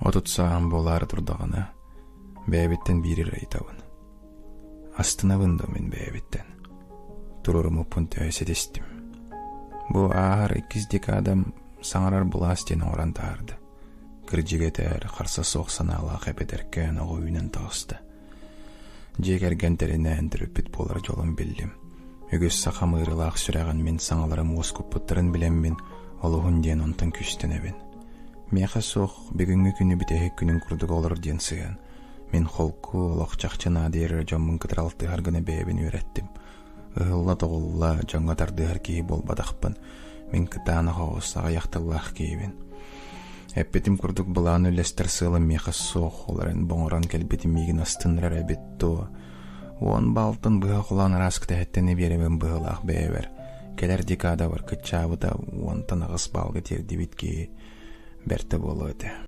30 сааһым буолаары турдаҕына, бэйэбиттэн биир эрэ ыйытабын. Астынабын да мин бэйэбиттэн. Туруоруммуппун төһө ситистим. Бу ааһар иккис декадам саҥарар былаас диэн оҥорон таһаарда. Кырдьыга этээр, харса суох санаалаах эбэтэркээн оҕо үүнэн таҕыста. Дьиэ кэргэн тэринэн төрөппүт буолар дьолун биллим. Үгүс саха мыырылаах сүрэҕин мин саҥаларым уоскуппуттарын билэммин, олуһун диэн онтон күүстэнэбин. Миэхэ суох бүгүҥҥү күнү бүтэһик күнүн курдук олорор диэн сыһыан. Мин холку, олох чахчы наадыйар эрэ дьоммун кытары алтыһар гына бэйэбин үөрэттим. Ыһылла-тоҕулла, дьоҥҥо тардыһар киһи буолбатахпын. Мин кытаанах оҕус, аҕыйах тыллаах киһибин. Эппитим курдук былаан үллэстэр сыалым миэхэ суох, ол эрэн боҥорон кэлбитим миигин астыннарар эбит дуо? Уон баалтан быһа холоон араас кэтэһиттэн биэрэбин быһыылаах бэйэбэр. Кэлэр декадабар кыччаабыта 18 баалга тиэрдибит киһи бэртэ буолуо этэ.